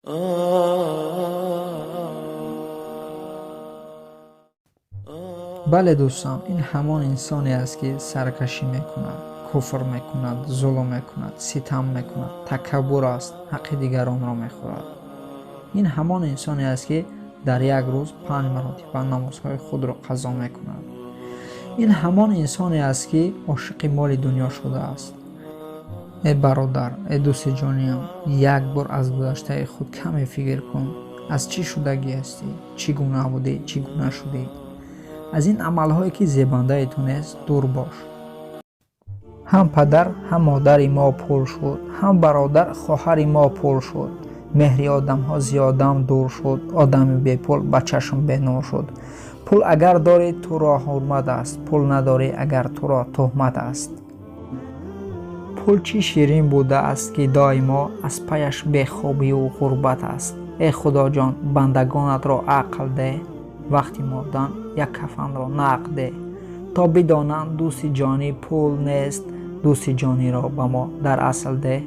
Бале, дӯстон, ин ҳамон инсоне аст, ки саркашӣ мекунад, куфр мекунад, зулм мекунад, ситам мекунад, такаббур аст, ҳаққи дигаронро мехӯрад. Ин ҳамон инсоне аст, ки дар як рӯз 5 маротиба намозҳои худро қазо мекунад. Ин ҳамон инсоне аст, ки ошиқи моли дунё шудааст. Э бародар, э дӯсти ҷониям, як бор аз гузаштаи худ каме фикр кун. Аз чӣ шудагӣ ҳастӣ? Чӣ гуна будӣ? Чӣ гуна шудӣ? Аз ин амалҳое, ки зебандаи ту нест, дур бош. Ҳам падар, ҳам модари мо пул шуд, ҳам бародар, хоҳари мо пул шуд. Меҳри одамҳо зиёдам дур шуд, одами бепул ба чашм бенур шуд. Пул агар дорӣ, туро ҳурмат аст, пул надорӣ агар, туро туҳмат аст. Пул чӣ ширин будааст, ки доимо аз паяш бехобиву ғурбат аст. Э Худоҷон, бандагонатро ақл деҳ, вақти мурдан як кафанро нақд деҳ, то бидонанд дӯсти ҷонӣ пул нест, дӯсти ҷониро ба мо дар асл деҳ.